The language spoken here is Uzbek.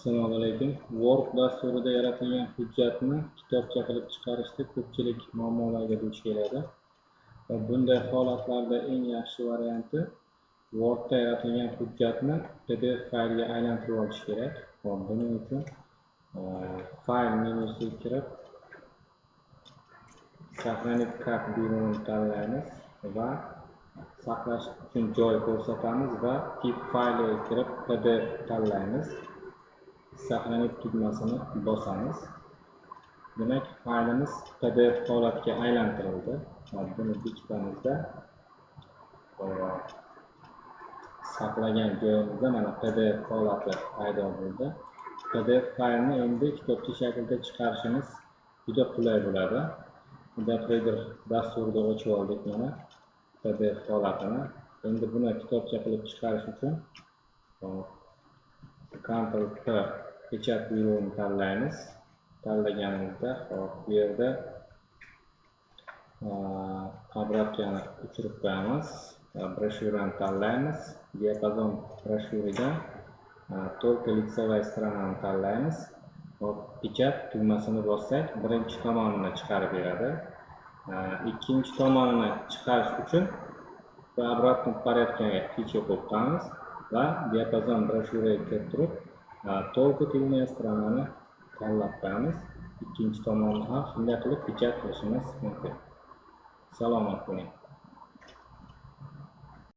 Assalomu alaykum. Word dasturida yaratilgan hujjatni kitobcha qilib chiqarishda ko'pchilik muammolarga duch keladi. Va bunday holatlarda eng yaxshi varianti Wordda yaratilgan hujjatni PDF faylga aylantirib olish kerak. Va buning uchun fayl menyusiga kirib, "Сохранить как" buyrug'ini tanlaymiz va saqlash uchun joy ko'rsatamiz va тип fayliga kirib, PDF tanlaymiz. "Сохранить" tugmasini bosamiz. Demak, faylimiz PDF holatga aylantirildi. Buni bekitamizda, saqlagan joyimizda mana PDF holati paydo bo'ldi. PDF faylni endi kitobcha shaklida chiqarishimiz juda qulay bo'ladi. Adobe dasturida ochib oldik mana PDF holatini. Endi buni kitobcha qilib chiqarish uchun Ctrl P, "Печать" buyrug'ini tanlaymiz. Tanlaganimizda, hop, bu yerda обратка ni o'chirib qo'yamiz. Брошюра ni tanlaymiz. Диапазон брошюры dan только лицевая сторона ni tanlaymiz. Hop, "Печать" tugmasini bossak, birinchi tomonini chiqarib beradi. Ikkinchi tomonini chiqarish uchun в обратном порядке ga птичка qo'yib qo'yamiz va диапазон брошюра ga kirib turib, только тыльная сторона ni tanlab qo'yamiz. Ikkinchi tomonni ham shunday qilib печать qilishimiz mumkin. Salomat bo'ling.